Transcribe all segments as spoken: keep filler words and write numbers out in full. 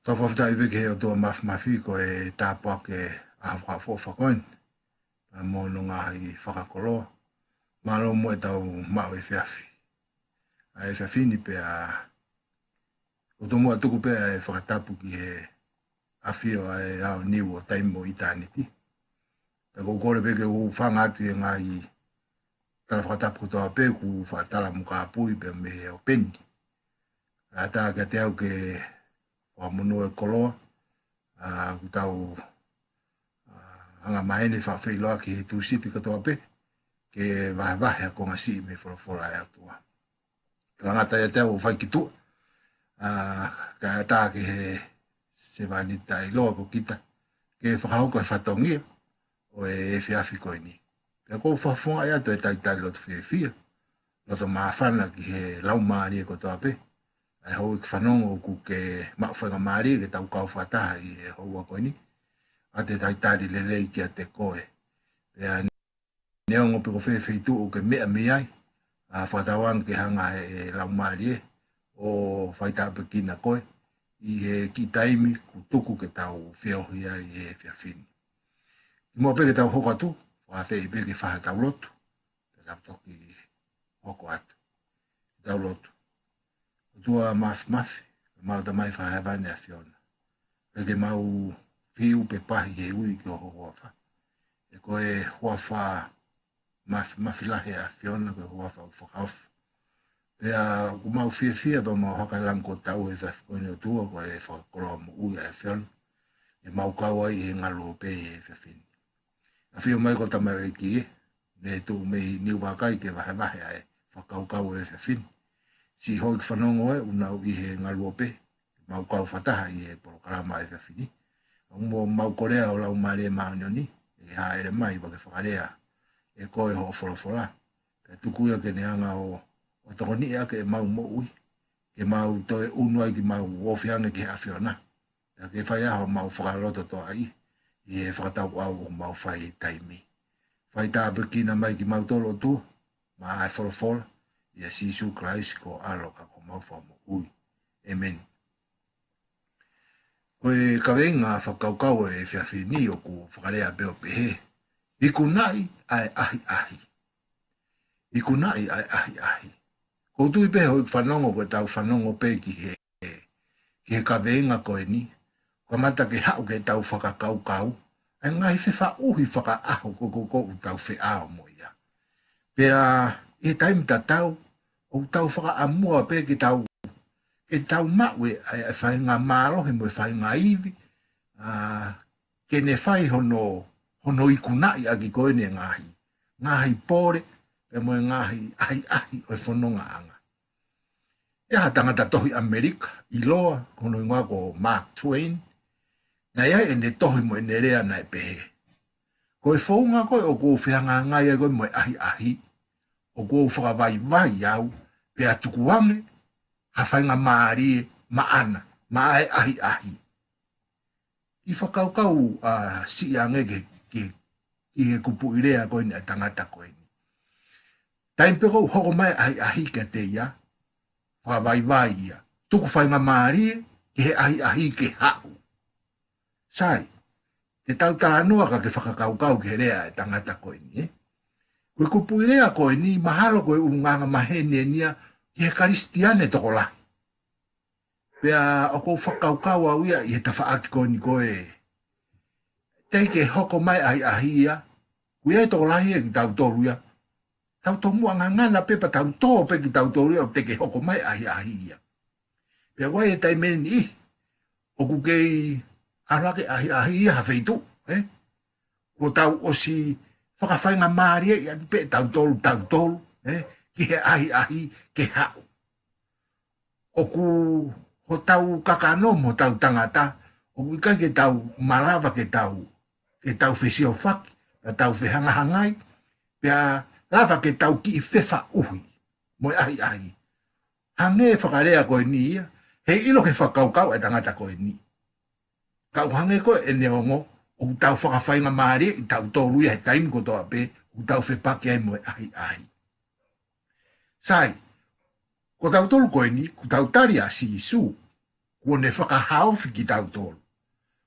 Fakafetaʻi pē ki he ʻOtua Mafimafi ko e tāpuaki ʻa e ʻaho fakaʻofoʻofa ko eni, ʻa e mo hono ngaahi fakakoloa. Mālō mo ʻetau maʻu efiafi, ʻa e efiafi ni pea ʻoku ou tomuʻa tuku pē ʻa e fakatapu ki he ʻafio ʻa e ʻaho, niu ʻo taimi mo ʻitāniti. Pea ʻoku ou kole pē ke u hūfanga atu he ngaahi tala fakatapu kotoa pē kuo faʻa tala mo kāpui pea mei he ʻope ni. Kae ʻatā kiate au ke fakamonū e koloa, ʻa, kuo tau, ʻa, anga maheni fakafeʻiloaki he Tūsite kotoa pē, ke vahevahe ʻa e konga siʻi mei he folofola ʻa e ʻOtua. Talangata ʻiate au ʻo fai ki tuʻa, ʻa, kae ʻatā ki he sevāniti taʻeʻiloa ko kita, ke fakahoko e fatongia ʻo e efiafi ko eni. Pea ʻoku ou fakafofongaʻi atu e talitali loto fiefia, loto māfana ki he laumālie kotoa pē. ʻA e houʻeiki fanongo ʻoku ke maʻu faingamālie ke tau kau fakataha ʻi he houa ko eni. ʻA e talitali lelei kiate koe. Pea neongo pe ko fē feituʻu ʻoku ke meʻa mei ai, ʻa, fakatauange ke hanga ʻe he laumālie ʻo faitāpuekina koe ʻi he kiʻi taimi kuo tuku ke tau feohi ai he efiafi ni. Kimuʻa pē ke tau hoko atu, fakaafeʻi pē ke fai haʻatau lotu, pea tau toki hoko atu. Tau lotu. ʻOtua Mafimafi, ʻemau Tamai Fakahēvani ʻAfiona, ʻoku ʻikai ke mau fiu pe pahi he ui ki ho huafa. He ko e huafa mafimafi lahi ʻa e ʻAfiona, ko e huafa ʻoku fakaofo. Pea ʻoku mau fiefia pea mau haka e langi kuo tau he efiafi ko eni, ʻOtua, ko e fakakoloa moʻui ʻa e ʻAfiona, ʻemau kau ai he ngaluope he efiafi ni. ʻAfio mai ko e tamaioʻeiki ē, ne tuʻu mei Niuvakai ke vahevahe ʻa e fakakaukau ʻo e efiafi ni. Siʻi houʻeiki fanongo ē, ʻoku nau ʻi he ngaluope, mau kau fakataha ʻi he polokalama ʻo e efiafi ni. ʻOku mau, mau kole ʻa ho Laumālie Māʻoniʻoni ʻe hāʻele mai pea ke fakalea ʻe koe hoʻo folofola. Pea tuku ia ke ne hanga ʻo, ʻo tokoniʻi ʻaki ʻemau moʻui, ke mau toe ʻunu ai ke mau ofi ange ki he ʻAfiona. Pea ke fai ʻa hoʻomau fakalototoʻaʻi ʻi he fakatauʻau ʻoku mau fai he taimi. Faitāpuekina mai kimautolu, ʻOtua, maʻa e folofola, ʻia Sīsū Kalaisi ko ho ʻAlo ka ko homau Fakamoʻui. ʻĒmeni. Ko e kaveinga fakakaukau ʻo e efiafi ni ʻoku fakalea pē ʻo pehē: Ikunaʻi ʻa e ʻahiʻahi. Ikunaʻi ʻa e ʻahiʻahi. ʻOku ou tui pē houʻeiki fanongo, ko ʻetau fanongo pē ki he, ki he kaveinga ko eni, kamata ke haʻu ke tau fakakaukau ʻa e ngaahi fefaʻuhi fakaʻaho ko, ko, ko ʻoku tau feʻao mo ia. Pea ʻi he taimi tatau, ʻoku tau fakaʻamua pē ke tau, ke tau maʻu e, ʻa e, ʻa e faʻahinga mālohi mo e faʻahinga ivi, ʻa, ke ne fai hono, hono ikunaʻi ʻaki ko eni e ngaahi, ngaahi pole, pea mo e ngaahi ʻahiʻahi ʻo e fonongaʻanga. ʻI ai ha tangata tohi ʻAmelika ʻiloa, ko hono hingoa ko Mark Twain, naʻe ʻi ai ʻene tohi mo ʻene lea naʻe pehē: Ko e founga ko ē ʻoku ou fehangahangai ai ko ē mo e ʻahiʻahi, ʻoku ou fakavaivai au, pea tukuange ha faingamālie maʻana, maʻa e ʻahiʻahi. Kiʻi fakakaukau, ʻa, siʻi ange ki, ki, ki he kupuʻi lea ko eni ʻa e tangata ko eni. Taimi pē ʻoku hoko mai e ʻahiʻahi kiate ia, fakavaivai ia, tuku faingamālie ki he ʻahiʻahi ke haʻu. Sai, te tau talanoa ka ke fakakaukau ki he lea ʻa e tangata ko eni, ē? Ko e kupuʻi lea ko eni, mahalo ko e ʻulungaanga maheni eni ia ki he Kalisitiane tokolahi. Pea ʻoku ou fakakaukau au ia ʻi he tafaʻaki ko eni ko ē, teʻeki ke hoko mai e ʻahiʻahi ia, ʻoku ʻi ai e tokolahi ia kitautolu ia, tau tomuʻa ngangana pē pea tau tō pē kitautolu ia ʻo teʻeki ke hoko mai e ʻahiʻahi ia. Pea ʻoku ʻi ai e taimi ʻe niʻihi ʻoku kei ʻalu hake e ʻahiʻahi ia ha feituʻu, ē? Kuo tau ʻosi fakafaingamālieʻi atu pē tautolu, tautolu, ē, ki he ʻahiʻahi ke haʻu. ʻOku hotau kakano mo hotau tangata, ʻoku ʻikai ke tau malava ke tau, ke tau fesiofaki, ke tau fehangahangai, pea lava ke tau kiʻi fefaʻuhi mo e ʻahiʻahi. Hangē e fakalea ko eni ia, heiʻilo ki he fakakaukau ʻa e tangata ko eni. Ka ʻoku hangē ko ē ʻene ongo, ʻoku tau fakafaingamālieʻi tautolu ia he taimi kotoa pē, ʻoku tau fepaki ai mo e ʻahiʻahi. Sai, ko tautolu ko eni, ʻoku tau tali ʻa Sīsū. kuo ne fakahaofi kitautolu.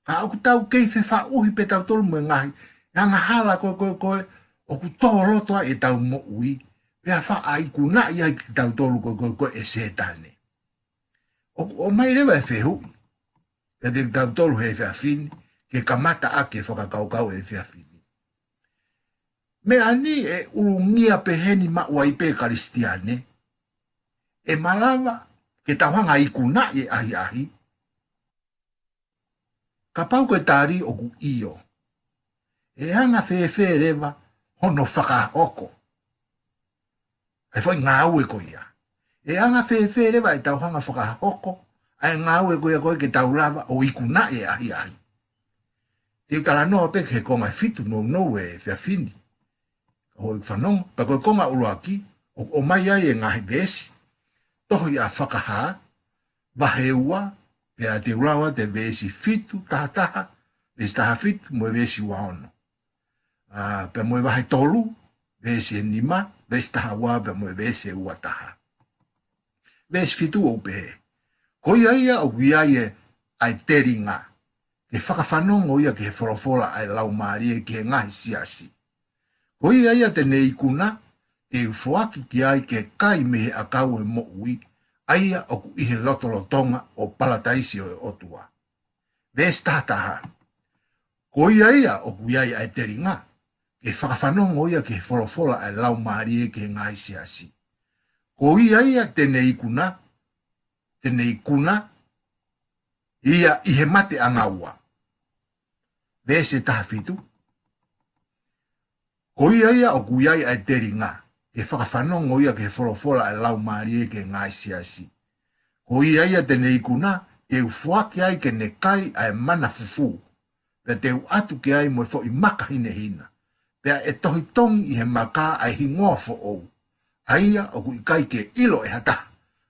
Ka ʻoku tau kei fefaʻuhi pē tautolu mo e ngaahi angahala ko ē, ko ē, ko ē, ʻoku tō loto ai ʻetau moʻui, pea faʻa ikunaʻi ai kitautolu ko ē, ko ē, ko ē ʻe Sētane. ʻOku ʻomai leva e fehuʻi kiate kitautolu he efiafi ni, ke kamata ʻaki e fakakaukau he efiafi ni. Meʻa ni ʻe ʻulungia pehē ni maʻu ai pē Kalisitiane, ʻe malava ke tau hanga ʻo ikunaʻi e ʻahiʻahi? Kapau ko e tali ʻoku ʻio, ʻe anga fēfē leva hono fakahoko ʻa e foʻi ngāue ko ia? ʻE anga fēfē leva ʻetau hanga ʻo fakahoko ʻa e ngāue ko ia ko ē ke tau lava ʻo ikunaʻi e ʻahiʻahi? Te u talanoa pē ki he konga ʻe fitu nounou he efiafi ni. Ka hoi fanongo, pea ko e konga ʻuluaki, ʻoku ʻomai ai e ngaahi veesi, tohi ʻa Fakahā, vahe ua, pea te u lau atu e veesi fitu, taha taha, veesi taha fitu, mo e veesi ua ono. ʻA, pea mo e vahe tolu, veesi ʻe nima, veesi taha ua, pea mo e veesi ʻe ua taha. Veesi fitu ʻoku pehē: Ko ia ia ʻoku ʻi ai e, ʻa e telinga, ke fakafanongo ia ki he folofola ʻa e Laumālie ki he ngaahi siasi. Ko ia ia te ne ikuna, te u foaki ki ai ke kai mei he ʻakau ʻo e moʻui, ʻa ia ʻoku ʻi he lotolotonga ʻo Palataisi ʻo e ʻOtua. Veesi taha taha: Ko ia ia ʻoku ʻi ai ʻa e telinga, ke fakafanongo ia ki he folofola ʻa e Laumālie ki he ngaahi siasi. Ko ia ia te ne ikuna, te ne ikuna, ia ʻi he mate ʻanga ua. Veesi taha fitu: Ko ia ia ʻoku ʻi ai ʻa e telinga, ke fakafanongo ia ki he folofola ʻa e Laumālie ki he ngaahi siasi. Ko ia ia te ne ikuna, te u foaki ai ke ne kai ʻa e mana fufū, pea te u ʻatu ki ai mo e foʻi maka hinehina, pea ʻe tohi tongi ʻi he maka ʻa e hingoa foʻou, ʻa ia ʻoku ʻikai ke ʻilo ʻe ha taha,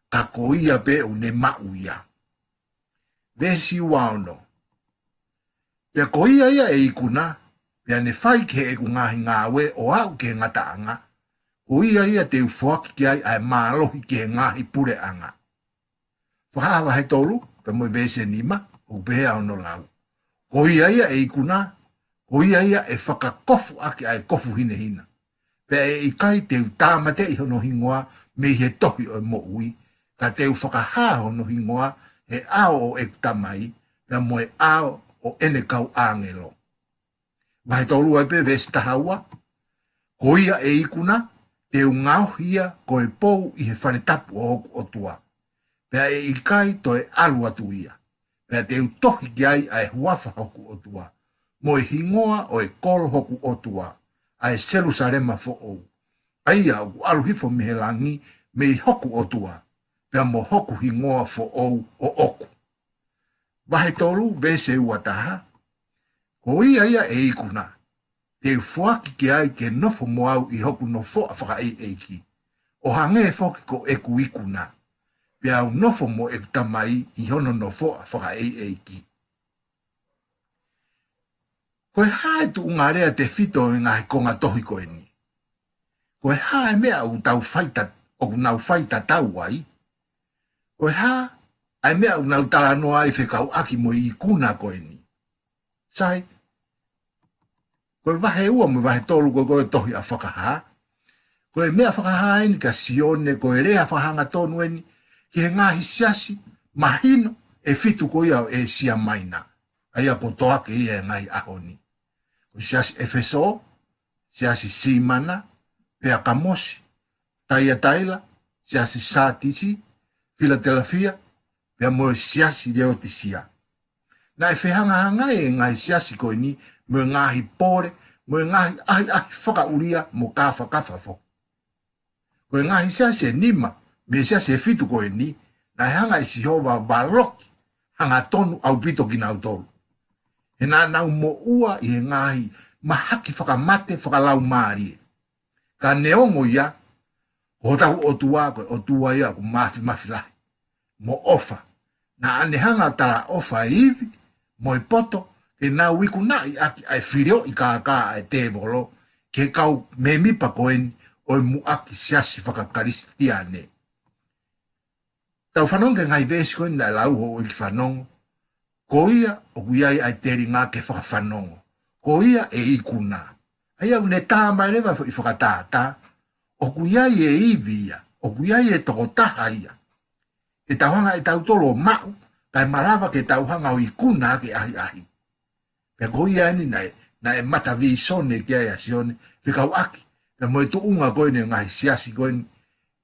ka ko ia pē ʻoku ne maʻu ia. Veesi ua ono: Pea ko ia ia ʻe ikuna, pea ne fai ki heʻeku ngaahi ngāue ʻo aʻu ki he ngataʻanga, ko ia ia te u foaki ki ai ʻa e mālohi ki he ngaahi puleʻanga. Fakahā vahe tolu, pea mo e veesi ʻe nima, ʻoku pehē hono lau: Ko ia ia ʻe ikuna, ko ia ia ʻe fakakofu ʻaki ʻa e kofu hinehina. Pea ʻe ʻikai te u tāmateʻi hono hingoa mei he tohi ʻo e moʻui, ka te u fakahā hono hingoa he ʻao ʻo ʻeku Tamai, pea mo e ʻao ʻo ʻene kau ʻāngelo. Vahe tolu ai pē, veesi taha ua: Ko ia ʻe ikuna, te u ngaohi ia ko e pou ʻi he fale tapu ʻo hoku ʻOtua, pea ʻe ʻikai toe ʻalu atu ia. Pea te u tohi ki ai ʻa e huafa hoku ʻOtua, mo e hingoa ʻo e kolo hoku ʻOtua, ʻa e Selūsalema foʻou, ʻa ia ʻoku ʻalu hifo mei he langi, mei hoku ʻOtua, pea mo hoku hingoa foʻou ʻoʻoku. Vahe tolu, veesi ua taha: Ko ia ia ʻe ikuna, te u foaki ki ai ke nofo mo au ʻi hoku nofoʻa fakaʻeiʻeiki, ʻo hangē foki ko ʻeku ikuna, pea u nofo mo ʻeku Tamai ʻi hono nofoʻa fakaʻeiʻeiki. Ko e hā e tuʻunga lea tefito ʻo e ngaahi konga tohi ko eni? Ko e hā e meʻa ʻoku tau faita-, ʻoku nau faitatau ai? Ko e hā ʻa e meʻa ʻoku nau talanoa ai fekauʻaki mo e ikuna ko eni? Sai, ko e vahe ua mo e vahe tolu ko ē, ko e tohi ʻa Fakahā, ko e meʻa fakahā eni kia Sione, ko e lea fakahangatonu eni ki he ngaahi siasi mahino ʻe fitu ko ia ʻo ʻĒsia Maina, ʻa ia ko Toake ia he ngaahi ʻaho ni. Ko e siasi ʻEfesō, siasi Simana, Peakamosi, Taiataila, siasi Sātisi, Filatelefia, pea mo e siasi Leotisia. Naʻe fehangahangai e ngaahi siasi ko eni mo e ngaahi pole, mo e ngaahi ʻahiʻahi fakaʻulia mo kāfakafa foki. Ko e ngaahi siasi ʻe nima mei he siasi ʻe fitu ko eni, naʻe hanga ʻe Sihova ʻo valoki hangatonu ʻaupito kinautolu, he naʻa nau moʻua ʻi he ngaahi mahaki fakamate fakalaumālie. Ka neongo ia, ko hotau ʻOtua ko e ʻOtua ia ʻoku māfimafi lahi mo ʻofa. Naʻa ne hanga ʻo talaʻofa e ivi mo e poto, ke nau ikunaʻi ʻaki ʻa e filioʻi kākā ʻa e tēvolo ki he kau mēmipa ko eni ʻo e muʻaki siasi fakakalisitiane. Tau fanongo ki he ngaahi veesi ko eni naʻe lau ʻe he fanongo. Ko ia ʻoku ʻi ai ʻa e telinga ke fakafanongo, ko ia ʻe ikuna. ʻA ia ʻoku ne tā mai leva foʻi fakatātā, ʻoku ʻi ai e ivi ia, ʻoku ʻi ai e tokotaha ia. Ke tau hanga ʻe tautolu ʻo maʻu, kae malava ke tau hanga ʻo ikuna ʻaki e ʻahiʻahi. Pea ko ia eni naʻe, naʻe mata vīsone ki ai ʻa Sione, fekauʻaki pea mo e tuʻunga ko eni ʻo e ngaahi siasi ko eni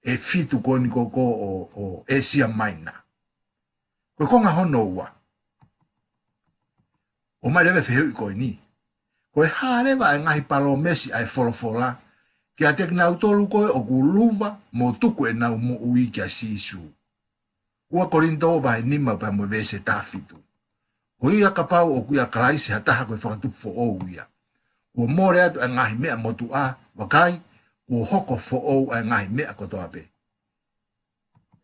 ʻe fitu ko eni ko, ko ʻo, ʻo ʻĒsia Maina. Ko e konga hono ua. ʻOmai leva e fehuʻi ko eni. Ko e hā leva ʻa e ngaahi palōmesi ʻa e folofola kiate kinautolu ko ē ʻoku luva mo tuku ʻenau moʻui kia Sīsū? Ua Kolinitō vahe nima pea mo e veesi taha fitu. Ko ia kapau ʻoku ʻia Kalaisi ha taha, ko e fakatupu foʻou ia. Kuo mole atu ʻa e ngaahi meʻa motuʻa, vakai, kuo hoko foʻou ʻa e ngaahi meʻa kotoa pē.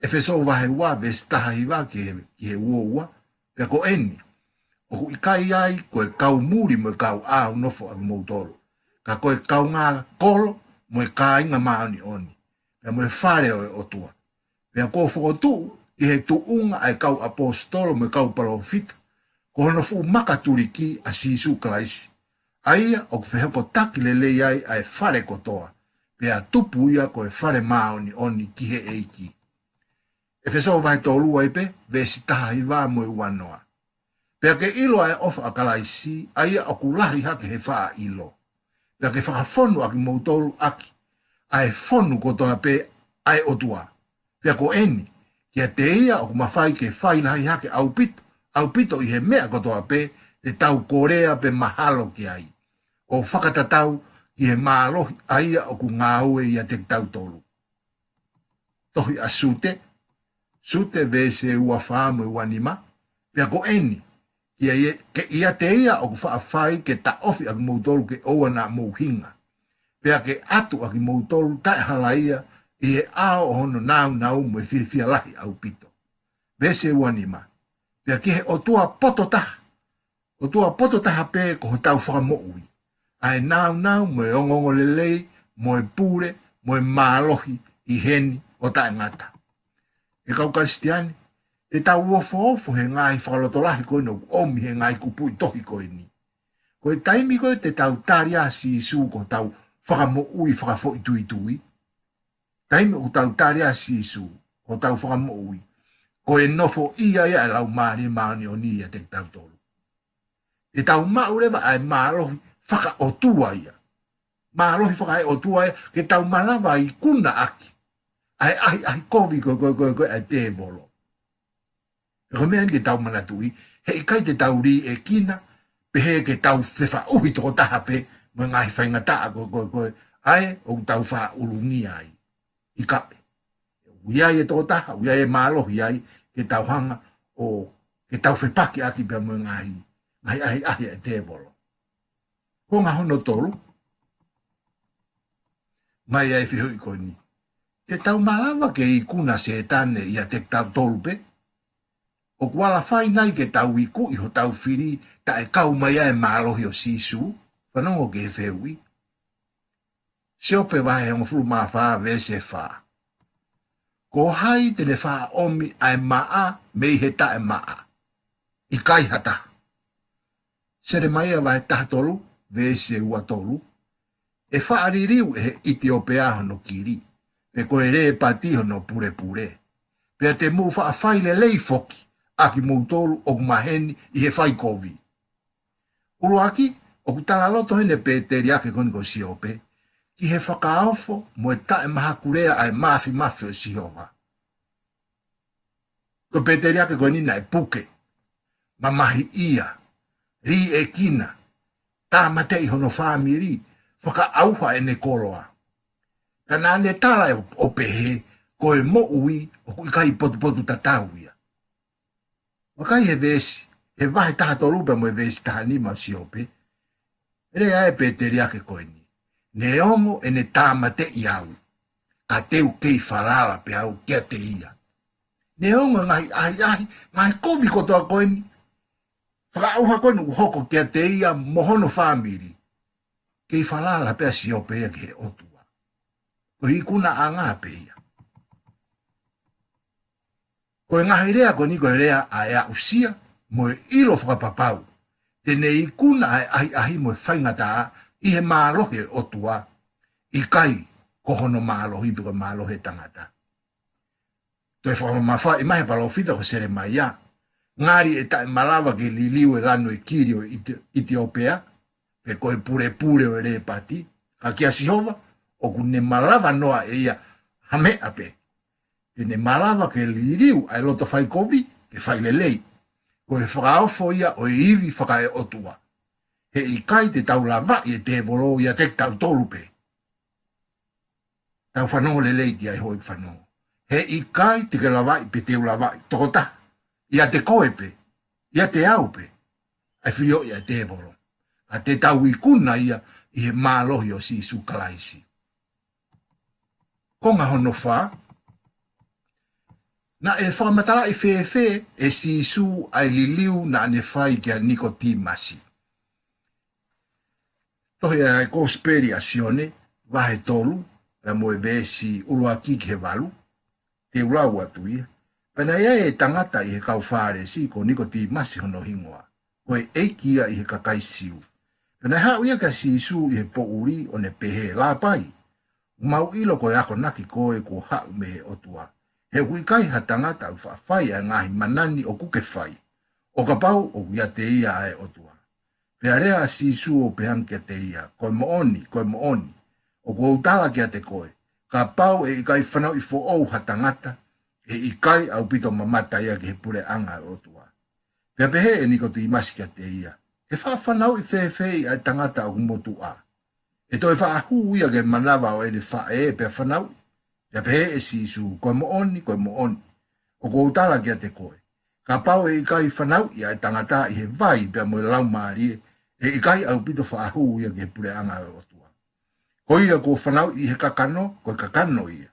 ʻEfesō vahe ua veesi taha hiva ki he, ki he ua ua. Pea ko eni, ʻoku ʻikai ai ko e kau muli mo e kau ʻāunofo ʻa kimoutolu, ka ko e kaungā kolo mo e kāinga māʻoniʻoni, pea mo e fale ʻo e ʻOtua. Pea kuo fokotuʻu ki he tuʻunga ʻa e kau ʻaposetolo mo e kau palōfita, ko hono fuʻu makatuliki ʻa Sīsū Kalaisi, ʻa ia ʻoku fehokotaki lelei ai ʻa e fale kotoa, pea tupu ia ko e fale māʻoniʻoni ki he ʻEiki. ʻEfesō vahe tolu ai pē, veesi taha hiva mo e ua noa. Pea ke ʻilo ʻa e ʻofa ʻa Kalaisi, ʻa ia ʻoku lahi hake he faʻa ʻilo. Pea ke fakafonu ʻa kimoutolu ʻaki ʻa e fonu kotoa pē ʻa e ʻOtua. Pea ko eni, kiate ia ʻoku mafai ke fai lahi hake ʻaupito, ʻaupito ʻi he meʻa kotoa pē te tau kolea pe mahalo ki ai, ʻo fakatatau ki he mālohi ʻa ia ʻoku ngāue ʻiate kitautolu. Tohi ʻa Siute, Siute veesi ua fā mo e ua nima. Pea ko eni, ke ʻiate ia ʻoku faʻa fai ke taʻofi ʻa kimoutolu ke ʻoua naʻa mou hinga, pea ke ʻatu ʻa kimoutolu taʻehalaia ʻi he ʻao ʻo hono nāunau mo e fiefia lahi ʻaupito. Veesi ua nima. Pea ki he ʻOtua poto taha, ʻOtua poto taha pē ko hotau Fakamoʻui, ʻa e nāunau mo e ongoongolelei mo e pule mo e mālohi ʻi heni ʻo taʻengata. ʻE kau Kalisitiane, te tau ofoofo he ngaahi fakalotolahi ko eni ʻoku ʻomi he ngaahi kupuʻi tohi ko eni. Ko e taimi ko ē te tau tali ai ʻa Sīsū ko hotau Fakamoʻui fakafoʻituitui, taimi ʻoku tau tali ai ʻa Sīsū ko hotau Fakamoʻui, ko e nofoʻia ia ʻa e Laumālie Māʻoniʻoni ʻiate kitautolu. Te tau maʻu leva ʻa e mālohi fakaʻotua ia. Mālohi fakaʻotua ia ke tau malava ʻo ikuna ʻaki ʻa e ʻahiʻahi kovi ko ē, ko ē, ko ē, ko ē ʻa e tēvolo. He ko e meʻa eni ke tau manatuʻi, heʻikai te tau liʻekina, pehē ke tau fefaʻuhi tokotaha pē mo e ngaahi faingataʻa ko ē, ko ē, ko ē, ʻa ē ʻoku tau faʻa ʻulungia ai. ʻIkai. ʻOku ʻi ai e tokotaha, ʻoku ʻi ai e mālohi ai ke tau hanga ʻo, ke tau fepaki ʻaki pea mo e ngaahi, ngaahi ʻahiʻahi ʻa e tēvolo. Konga hono tolu. ʻOmai ʻa e fehuʻi ko eni. Te tau malava ke ikuna ʻa Sētane ʻiate kitautolu pē? ʻOku ala fai nai ke tau ikuʻi hotau fili taʻe kau mai ai e mālohi ʻo Sīsū? Fanongo ki he fehuʻi. Siope vahe hongofulu mā fā veesi fā. Ko hai te ne faʻa ʻomi ʻa e maʻa mei he taʻemaʻa? ʻIkai ha taha. Selemaia vahe taha tolu, veesi ua tolu. ʻE faʻa liliu ʻe he ʻItiopea hono kili, pe ko e lēpati hono pulepule. Pea te mou faʻa fai lelei foki ʻa kimoutolu ʻoku maheni ʻi he fai kovi. ʻUluaki, ʻoku talaloto heni e pēteliake ko eni ko Siope ki he fakaofo mo e taʻemahakulea ʻa e māfimafi ʻo Sihova. Ko e pēteliake ko eni naʻe puke, mamahiʻia, liʻekina, tāmateʻi hono fāmili, fakaʻauha ʻene koloa. Ka naʻa ne tala ʻo, ʻo pehē, ko e moʻui ʻoku ʻikai potupotutatau ia. Vakai he veesi, he vahe taha tolu pea mo e veesi taha nima ʻo Siope. Lea e pēteliake ko eni. Neongo ʻene tāmateʻi au, ka te u kei falala pē au kiate ia. Neongo e ngaahi ʻahiʻahi, ngaahi kovi kotoa ko eni, fakaʻauha ko eni ʻoku hoko kiate ia mo hono fāmili, kei falala pē ʻa Siope ia ki he ʻOtua. Ko e ikunaʻanga pē ia. Ko e ngaahi lea ko eni ko e lea ʻa e aʻusia mo e ʻilo fakapapau. Te ne ikuna ʻa e ʻahiʻahi mo e faingataʻa ʻi he mālohi ʻo e ʻOtua, ʻikai ko hono mālohi pe ko e mālohi ʻo e tangata. Toe fakamamafaʻi mai he palōfita ko Selemaia: Ngali ʻe taʻemalava ke liliu e lanu ʻo e kili ʻo ʻIti-, ʻItiopea, pe ko e pulepule ʻo e lēpati, ka kia Sihova, ʻoku ne malava noa ʻe ia ha meʻa pē. Te ne malava ke liliu ʻa e loto faikovi ke fai lelei. Ko e fakaofo ia ʻo e ivi fakaeʻotua. He ʻikai te tau lavaʻi e tēvolo ʻiate kitautolu pē. Tau fanongo lelei ki ai, houʻeiki fanongo. He ʻikai te ke lavaʻi pe te u lavaʻi tokotaha, ʻiate koe pē, ʻiate au pē, ʻa e filioʻi ʻa e tēvolo. Ka te tau ikuna ia ʻi he mālohi ʻo Sīsū Kalaisi. Konga hono fā, naʻe fakamatalaʻi fēfē ʻe Sīsū ʻa e liliu naʻa ne fai kia Nikotīmasi? Tohi ʻa e Kosipeli ʻa Sione, vahe tolu, pea mo e veesi ʻuluaki ki he valu, te u lau atu ia. Pea naʻe ʻi ai e tangata ʻi he kau Fālesi, ko Nikotīmasi hono hingoa, ko e ʻeiki ia ʻi he kakai Siu. Pea naʻe haʻu ia kia Sīsū ʻi he poʻuli ʻo ne pehē: Lāpai, ʻoku mau ʻilo ko e akonaki koe kuo haʻu mei he ʻOtua. He ʻoku ʻikai ha tangata ʻoku faʻa fai ʻa e ngaahi mana ni ʻoku ke fai, ʻo kapau ʻoku ʻiate ia ʻa e ʻOtua. Pea lea ʻa Sīsū ʻo pehē ange kiate ia: Ko e moʻoni, ko e moʻoni, ʻoku ou tala kiate koe, kapau ʻe ʻikai fanauʻi foʻou ha tangata, ʻe ʻikai ʻaupito mamata ia ki he puleʻanga ʻo e ʻOtua. Pea pehē ʻe Nikotīmasi kiate ia: ʻE faʻa fanauʻi fēfēʻi ʻa e tangata ʻoku motuʻa? ʻE toe faʻa hū ia ki he manava ʻo ʻene faʻē pea fanauʻi? Pea pehē ʻe Sīsū: Ko e moʻoni, ko e moʻoni, ʻoku ou tala kiate koe, kapau ʻe ʻikai fanauʻi ʻa e tangata ʻi he vai pea mo e Laumālie, ʻe ʻikai ʻaupito faʻa hū ia ki he puleʻanga ʻo e ʻOtua. Ko ia kuo fanauʻi ʻi he kakano, ko e kakano ia.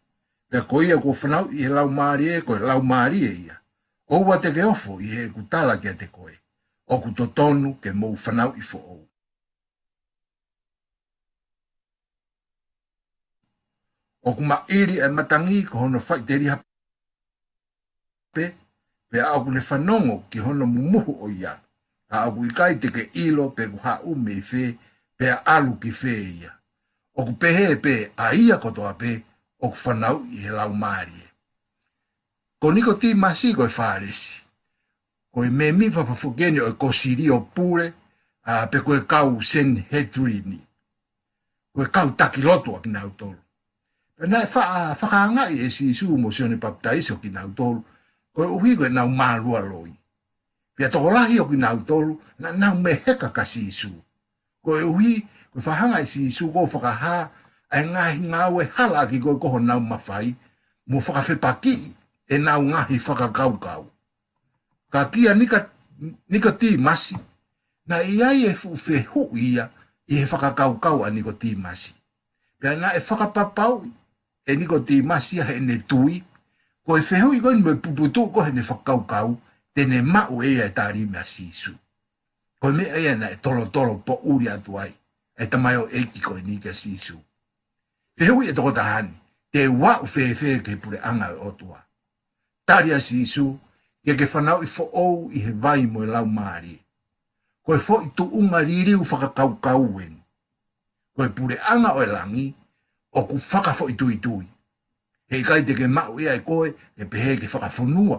Pea ko ia kuo fanauʻi ʻi he Laumālie, ko e laumālie ia. ʻOua te ke ofo ʻi heʻeku tala kiate koe, ʻoku totonu ke mou fanauʻi foʻou. ʻOku maʻili ʻa e matangi ko hono faʻiteliha pē, pea ʻoku ne fanongo ki hono mumuhu ʻo ia, ka ʻoku ʻikai te ke ʻilo pe ʻoku haʻu mei fē, pea ʻalu ki fē ia. ʻOku pehē pē ʻa ia kotoa pē ʻoku fanauʻi ʻi he Laumālie. Ko Nikotīmasi ko e Fālesi, ko e mēmipa fafokeni ʻo e Kosilio Pule, ʻa, pe ko e kau Senihetiline. Ko e kau taki lotu ʻa kinautolu. Pea naʻe fa-, fakaangaʻi ʻe Sīsū mo Sione Papitaiso kinautolu koeʻuhi ko ʻenau mālualoi. Pea tokolahi ʻo kinautolu naʻa nau meheka kia Sīsū, koeʻuhi ko e fakahanga ʻe Sīsū kuo fakahā ʻa e ngaahi ngāue halaʻaki ko ē ko honau mafai, mo fakafepakiʻi ʻenau ngaahi fakakaukau. Ka kia Nika-, Nikotīmasi, naʻe ʻi ai e fuʻu fehuʻi ia ʻi he fakakaukau ʻa Nikotīmasi. Pea naʻe fakapapauʻi ʻe Nikotīmasi ia heʻene tui, ko e fehuʻi ko eni mo e puputuʻu ko ē heʻene fakakaukau, te ne maʻu ʻe ia e tali meia Sīsū. Ko e meʻa ia naʻe tolotolo poʻuli atu ai e tamaioʻeiki ko eni kia Sīsū. Fehuʻi e tokotaha ni: Te u aʻu fēfē ki he puleʻanga ʻo e ʻOtua? Tali ʻa Sīsū: Ke ke fanauʻi foʻou ʻi he vai mo e Laumālie. Ko e foʻi tuʻunga liliu fakakaukau eni. Ko e puleʻanga ʻo e langi ʻoku fakafoʻituitui. He ʻikai te ke maʻu ia ʻe koe ke pehē ke fakafonua,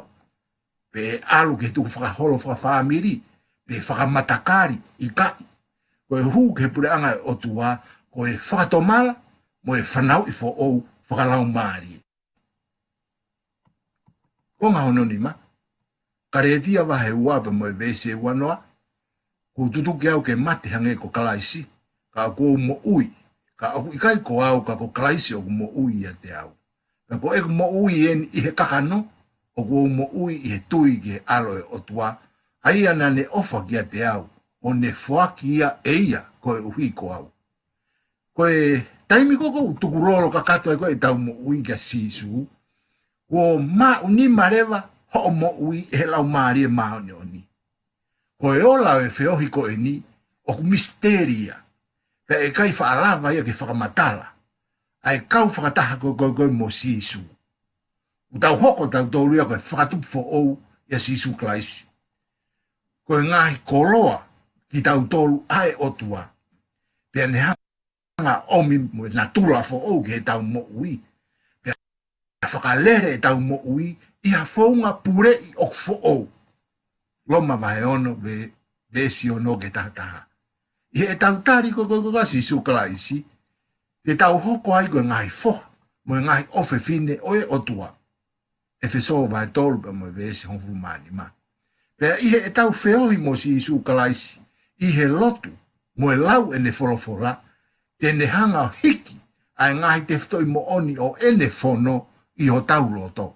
pe ʻe ʻalu ki he tukufakaholo fakafāmili, pe fakamatakali, ʻikai. Ko e hū ki he puleʻanga ʻo e ʻOtua, ko e fakatomala mo e fanauʻi foʻou fakalaumālie. Konga hono nima, Kalētia vahe ua pea mo e veesi ua noa: Kuo tutuki au ke mate hangē ko Kalaisi, ka ʻoku ou moʻui, ka ʻoku ʻikai ko au, ka ko Kalaisi ʻoku moʻui ʻiate au. Pea ko ʻeku moʻui eni ʻi he kakano, ʻoku ou moʻui ʻi he tui ki he ʻAlo ʻo e ʻOtua, ʻa ia naʻa ne ʻofa kiate au, ʻo ne foaki ia ʻe ia koeʻuhi ko au. Ko e taimi ko ē ʻoku tukulolo kakato ai ko ē ʻetau moʻui kia Sīsū, kuo maʻunima leva hoʻo moʻui ʻe he Laumālie Māʻoniʻoni. Ko e ola ʻo e feohi ko eni ʻoku misiteli ia, pea ʻe ʻikai faʻa lava ia ke fakamatala ʻa e kau fakataha ko ē ko ē ko ē mo Sīsū. ʻoku tau hoko tautolu ia ko e fakatupu foʻou ʻia Sīsū Kalaisi. Ko e ngaahi koloa kitautolu ʻa e ʻOtua. Pea ne hanga ʻomi mo e natula foʻou ki heʻetau moʻui. Pea fakalele ʻetau moʻui ʻi ha founga puleʻi ʻoku foʻou. Loma vahe ono ve-, veesi ono ki he taha taha. ʻI heʻetau tali ko e, ko e, ko e kia Sīsū Kalaisi, te tau hoko ai ko e ngaahi foha, mo e ngaahi ʻofefine ʻo e ʻOtua. ʻEfesō vahe tolu pea mo e veesi hongofulu mā nima. Pea ʻi heʻetau feohi mo Sīsū Kalaisi, ʻi he lotu, mo e lau ʻene folofola, te ne hanga ʻo hiki ʻa e ngaahi tefitoʻi moʻoni ʻo ʻene fono ʻi hotau loto.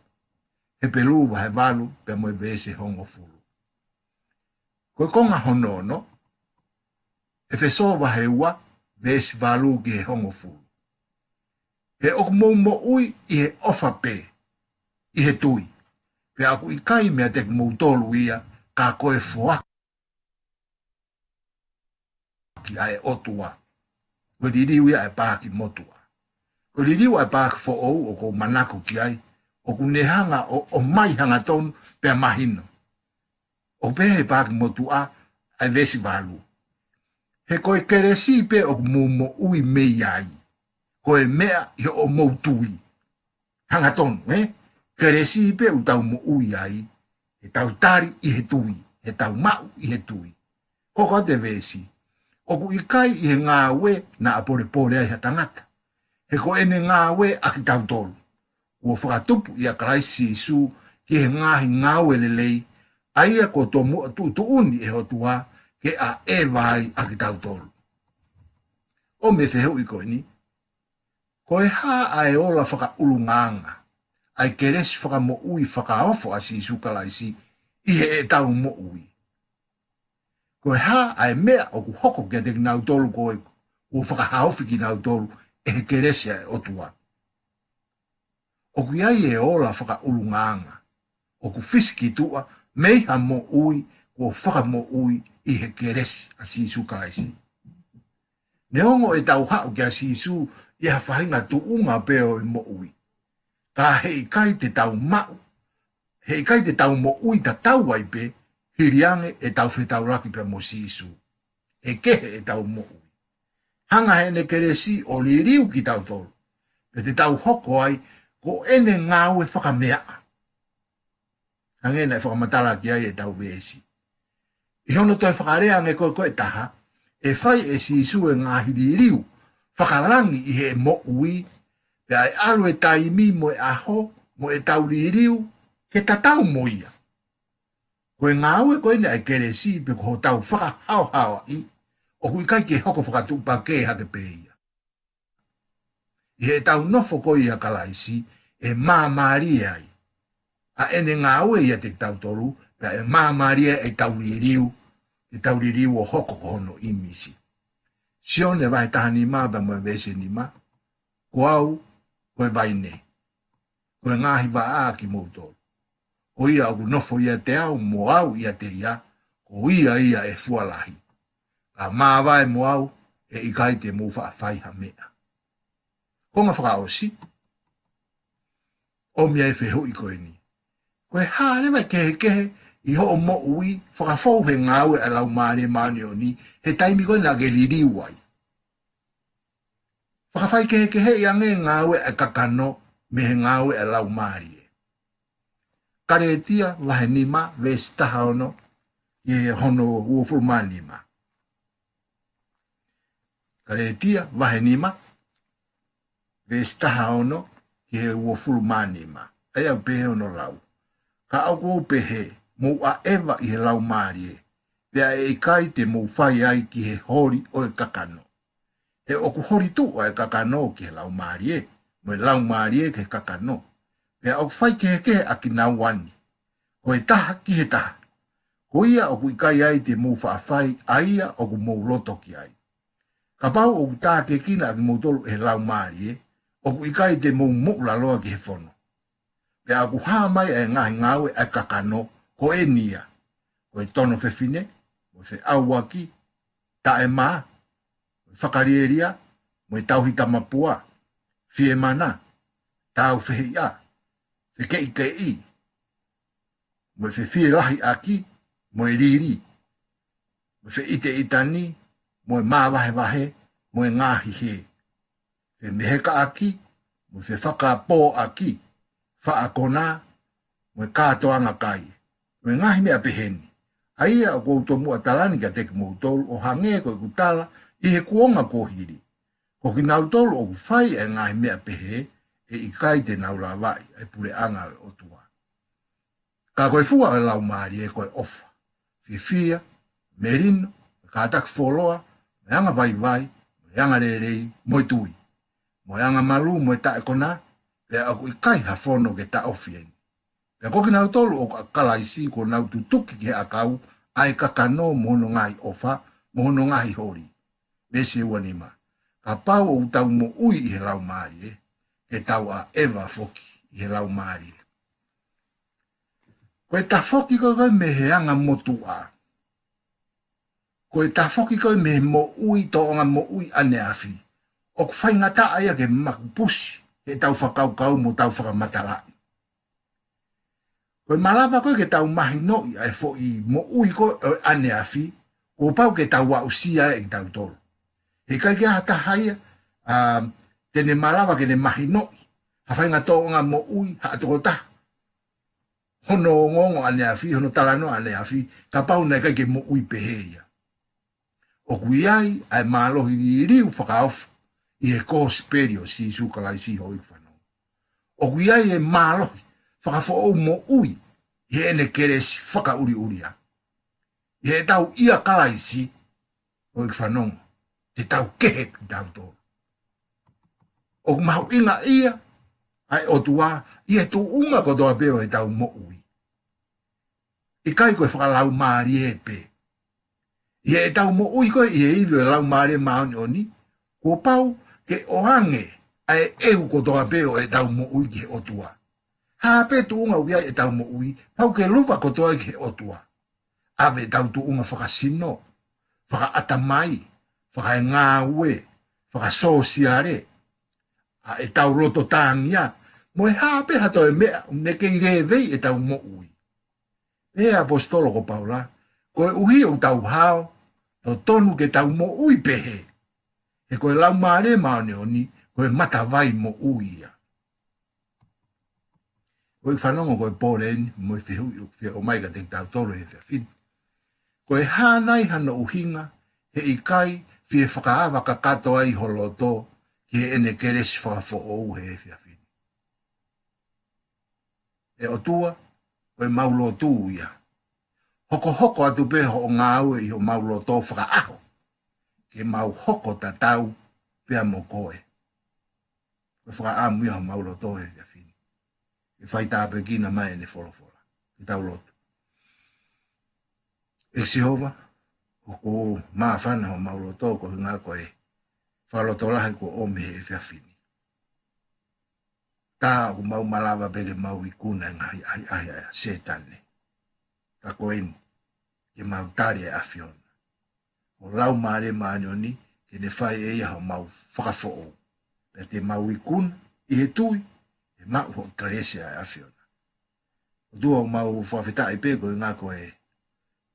Hepelū vahe valu pea mo e veesi hongofulu. Ko e konga hono ono, ʻEfesō vahe ua, veesi valu ki he hongofulu. He ʻoku mou moʻui ʻi he ʻofa pē, ʻi he tui. Pea ʻoku ʻikai meiate kimoutolu ia, ka ko e foaki ʻa e ʻOtua. Ko e liliu ia ʻa e paaki motuʻa. Ko e liliu ʻa e paaki foʻou ʻoku ou manako ki ai, ʻoku ne hanga ʻo, ʻomai hangatonu pea mahino. ʻOku pehē ʻe he paaki motuʻa ʻa e veesi valu. He ko e kelesi pē ʻoku mou moʻui mei ai. Ko e meʻa ʻi hoʻomou tui. Hangatonu, ē? Kelesi pē ʻoku tau moʻui ai, heʻetau tali ʻi he tui, heʻetau maʻu ʻi he tui. Hoko atu e veesi. ʻOku ʻikai ʻi he ngāue naʻa polepole ai ha tangata. He ko ʻene ngāue ʻa kitautolu. Kuo fakatupu ʻia Kalaisi Sīsū ki he ngaahi ngāue lelei, ʻa ia kuo tomuʻa tuʻutuʻuni ʻe he ʻOtua ke ʻaʻeva ai ʻa kitautolu. ʻOmi e fehuʻi ko eni, ko e hā ʻa e ola fakaʻulungaanga, ʻa e kelesi fakamoʻui fakaofo ʻa Sīsū Kalaisi ʻi heʻetau moʻui? Ko e hā ʻa e meʻa ʻoku hoko kiate kinautolu ko ē kuo fakahaofi kinautolu ʻe he kelesi ʻa e ʻOtua? ʻOku ʻi ai e ola fakaʻulungaanga ʻoku fisikituʻa mei ha moʻui kuo fakamoʻui ʻi he kelesi ʻa Sīsū Kalaisi. Neongo ʻetau haʻu kia Sīsū ʻi ha faʻahinga tuʻunga pē ʻo e moʻui, ka heʻikai te tau maʻu, heʻikai te tau moʻui tatau ai pē, hili ange ʻetau fetaulaki pea mo Sīsū. ʻE kehe ʻetau moʻui. Hanga heʻene kelesi ʻo liliu kitautolu, pea te tau hoko ai ko ʻene ngāue fakameaʻa. Hangē naʻe fakamatala ki ai ʻetau veesi. ʻI hono toe fakalea ange ko ē ko ē taha, ʻe fai ʻe Sīsū e ngaahi liliu fakalangi ʻi he moʻui, pea ʻe ʻalu e taimi mo e ʻaho, mo ʻetau liliu, ke tatau mo ia. Ko e ngāue ko eni ʻa e kelesi pe ko hotau fakahaohaoaʻi, ʻoku ʻikai ke hoko fakatuʻupakē hake pē ia. ʻI heʻetau nofo ko ia ʻia Kalaisi, ʻe māmālie ai ʻa ʻene ngāue ʻiate kitautolu, pea ʻe māmālie ai ʻetau liliu, ʻetau liliu ʻo hoko ko hono ʻīmisi. Sione vahe taha nima pea mo e veesi nima, ko au, ko e vaine, ko e ngaahi vaʻa kimoutolu. Ko ia ʻoku nofo ʻiate au mo au ʻiate ia, ko ia ia ʻe fua lahi. Ka māvae mo au, ʻe ʻikai te mou faʻa fai ha meʻa. Konga fakaʻosi, ʻomi ai e fehuʻi ko eni. Ko e hā leva e kehekehe ʻi hoʻo moʻui fakafou he ngāue ʻa e Laumālie Māʻoniʻoni, he taimi ko ē naʻa ke liliu ai? Fakafaikehekeheʻi ange e ngāue ʻa e kakano mei he ngāue ʻa e Laumālie. Kalētia vahe nima, veesi taha ono ki he hono uofulu mā nima. Kalētia vahe nima, veesi taha ono ki he uofulu mā nima. ʻA ia ʻoku pehē hono lau. Ka ʻoku ou pehē, mou ʻaʻeva ʻi he Laumālie, pea ʻe ʻikai te mou fai ai ki he holi ʻo e kakano. He ʻoku holi tuʻu ʻa e kakano ki he Laumālie, mo e Laumālie ki he kakano. Pea ʻoku faikehekehe ʻa kinaua ni, ko e taha ki he taha. Ko ia ʻoku ʻikai ai te mou faʻa fai ʻa ia ʻoku mou loto ki ai. Kapau ʻoku tākiekina ʻa kimoutolu ʻe he Laumālie, ʻoku ʻikai te mou moʻulaloa ki he fono. Pea ʻoku hā mai ʻa e ngaahi ngāue ʻa e kakano, ko eni ia. Ko e tono fefine, mo e feʻauaki, taʻemā, mo e fakalielia, mo e tauhi tamapua, fiemana, tāufehiʻa, fekeʻikeʻi, mo e fefielahiʻaki, mo e lili, mo e feʻiteʻitani, mo e māvahevahe, mo e ngaahi hē, femehekaʻaki, mo e fefakapōʻaki, faʻa konā, mo e kātoanga kai, mo e ngaahi meʻa pehē ni. ʻA ia ʻoku ou tomuʻa tala ni kiate kimoutolu ʻo hangē ko ʻeku tala ʻi he kuonga kuo hili. Ko kinautolu ʻoku fai ʻa e ngaahi meʻa pehē, ʻe ʻikai te nau lavaʻi ʻa e puleʻanga ʻo e ʻOtua. Ka ko e fua ʻo e Laumālie ko e ʻofa, fiefia, melino, kātaki fuoloa, mo e anga vaivai, mo e anga lelei, mo e tui, mo e anga malū, mo e taʻekonā, pea ʻoku ʻikai ha fono ke taʻofi eni. Pea ko kinautolu ʻoku ʻa Kalaisi, kuo nau tutuki ki he ʻakau ʻa e kakano mo hono ngaahi ʻofa, mo hono ngaahi holi. Veesi ua nima. Kapau ʻoku tau moʻui ʻi he Laumālie, ke tau ʻaʻeva foki ʻi he Laumālie. Ko e tafoki ko ē mei he anga motuʻa, ko e tafoki ko ē mei he moʻui, tōʻonga moʻui ʻaneafi, ʻoku faingataʻa ia ke makupusi heʻetau fakakaukau mo ʻetau fakamatalaʻi. Ko e malava ko ē ke tau mahinoʻi ʻa e foʻi moʻui ko ē ʻaneafi, kuo pau ke tau aʻusia ʻe kitautolu. He ʻikai ke ʻi ai ha taha ia, ʻa, te ne malava ke ne mahinoʻi ha faʻahinga tōʻonga moʻui ha tokotaha, hono ongoongo ʻaneafi, hono talanoa ʻaneafi, kapau naʻe ʻikai ke moʻui pehē ia. ʻOku ʻi ai ʻa e mālohi liliu fakaofo ʻi he kosipeli ʻo Sīsū Kalaisi, houʻeiki fanongo. ʻOku ʻi ai e mālohi fakafoʻou moʻui ʻi heʻene kelesi fakaʻuliʻulia. ʻI heʻetau ʻia Kalaisi, houʻeiki fanongo, te tau kehe kitautolu. ʻOku mahuʻinga ia ʻa e ʻOtua ʻi he tuʻunga kotoa pē ʻo ʻetau moʻui. ʻIkai ko e fakalaumālie pē. ʻI heʻetau moʻui ko ē ʻi he ivi ʻo e Laumālie Māʻoniʻoni, kuo pau ke ʻoange ʻa e ʻeu kotoa pē ʻo ʻetau moʻui ki he ʻOtua. Hā pē tuʻunga ʻoku ʻi ai ʻetau moʻui, pau ke luva kotoa ki he ʻOtua. ʻAve ʻetau tuʻunga fakasino, fakaʻatamai, fakaengāue, fakasōsiale, ʻa ʻetau loto tāngia, mo e hā pē ha toe meʻa ʻoku ne kei lēvei ʻetau moʻui. Pehē ʻe he ʻaposetolo ko Paula, koeʻuhi ʻoku tau hao, totonu ke tau moʻui pehē. He ko e Laumālie Māʻoniʻoni, ko e matavai moʻui ia. Houʻeiki fanongo, ko e pole eni mo e fehuʻi ʻoku fie ʻomai kiate kitautolu he efiafi ni. Ko e hā nai hano ʻuhinga he ʻikai fie fakaava kakato ai ho loto ki heʻene kelesi fakafoʻou he efiafi ni? ʻE ʻOtua, ko ʻemau lotu ia. Hokohoko atu pē hoʻo ngāue ʻi homau loto fakaʻaho, ke mau hoko tatau pea mo koe. Ko e fakaʻamu ia homau loto he efiafi ni. Ke fai tāpuekina mai ʻene folofola. Ke tau lotu. ʻE Sihova, ʻoku māfana homau loto koeʻuhinga ko e fakalotolahi kuo ʻomi he efiafi ni. Tā ʻoku mau malava pē ke mau ikuna e ngaahi ʻahiʻahi ʻa Sētane. Ka ko eni, ke mau tali ʻa e ʻAfiona. Ko e Laumālie Māʻoniʻoni, ke ne fai ʻe ia homau fakafoʻou. Pea te mau ikuna ʻi he tui, ʻe maʻu hoʻo kelesi ʻa e ʻAfiona. ʻOtua, ʻoku mau fakafetaʻi pē koeʻuhinga ko e,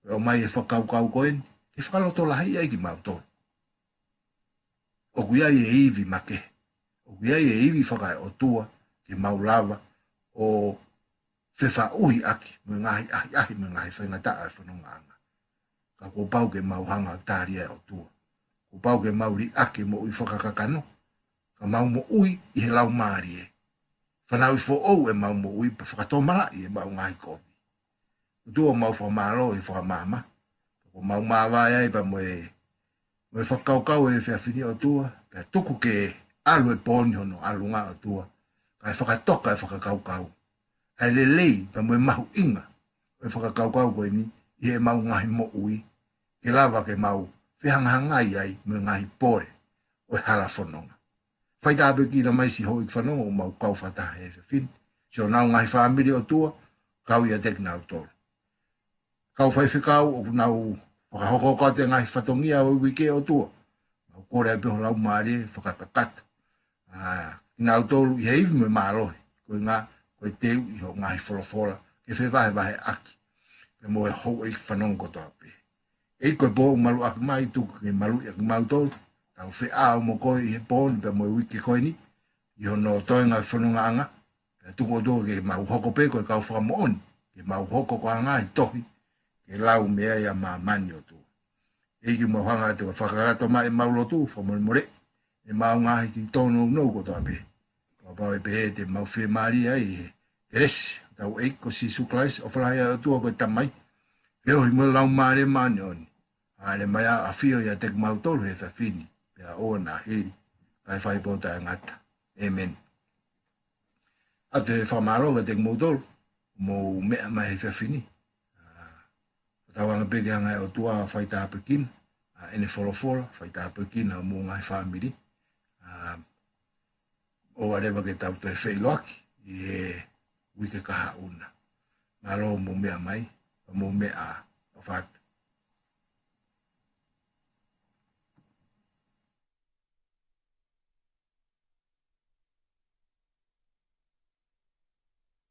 ko e ʻomai e fakakaukau ko eni, ke fakalotolahiʻi ai kimautolu. ʻOku ʻi ai e ivi makehe. ʻOku ʻi ai e ivi fakaeʻotua ke mau lava ʻo fefaʻuhi ʻaki mo e ngaahi ʻahiʻahi mo e ngaahi faingataʻa ʻo e fonongaʻanga. Ka kuo pau ke mau hanga ʻo tali ʻa e ʻOtua. Kuo pau ke mau liʻaki e moʻui fakakakano, ka mau moʻui ʻi he Laumālie. Fanauʻi foʻou ʻemau moʻui pea fakatomalaʻi ʻemau ngaahi kovi. ʻOtua, ʻoku mau fakamālō ʻi he fakamaama. Kuo mau māvae ai pea mo e, mo e fakakaukau he efiafi ni, ʻOtua, pea tuku ke ʻalu e pō ni hono ʻalunga, ʻOtua, kae fakatoka e fakakaukau, ʻa e lelei pea mo e mahuʻinga ʻo e fakakaukau ko eni ʻi heʻemau ngaahi moʻui, ke lava ke mau fehangahangai ai mo e ngaahi pole ʻo e hala fononga. Fai tāpuekina mai siʻi houʻeiki fanongo ʻoku mau kau fakataha he efiafi ni. Siʻonau ngaahi fāmili, ʻOtua, kau ʻiate kinautolu. Kau faifekau ʻoku nau fakahoko atu e ngaahi fatongia ʻo e uike, ʻOtua, mau kole ai pē ho Laumālie fakakakato ʻa kinautolu ʻi he ivi mo e mālohi, koeʻuhinga ko e teuʻi hoʻo ngaahi folofola ke fevahevaheʻaki pea mo e houʻeiki fanongo kotoa pē. ʻEiki, ko e pō ʻoku maluʻaki mai, tuku ke maluʻi ʻaki kimautolu, tau feʻao mo koe ʻi he pō ni pea mo e uike ko eni, ʻi hono toenga e fonongaʻanga, pea tuku ʻOtua ke mau hoko pē ko e kau fakamoʻoni, ke mau hoko ko e ngaahi tohi ke lau mei ai ʻa māmani, ʻOtua. ʻEiki, mau hanga atu ʻo fakakakato mai ʻemau lotu, fakamolemole ʻemau ngaahi kiʻi tōnounou kotoa pē. Kapau ʻe pehē te mau fiemālie ai he kelesi ʻa hotau ʻEiki ko Sīsū Kalaisi, ʻofa lahi ʻa e ʻOtua ko e Tamai, feohi mo e Laumālie Māʻoniʻoni, hāʻele mai ʻo ʻafio ʻiate kimautolu he efiafi ni, pea ʻoua naʻa hili, kae fai pē ʻo taʻengata. ʻĒmeni. ʻOatu e fakamālō kiate kimoutolu ʻoku mou meʻa mai he efiafi ni. ʻA, fakatauange pē ke hanga ʻe he ʻOtua ʻo faitāpuekina ʻa ʻene folofola, faitāpuekina homou ngaahi fāmili. ʻA, ʻoua leva ke tau toe feʻiloaki ʻi he uike kahaʻu na. Mālō hoʻomou meʻa mai, hoʻomou meʻa ʻofa atu.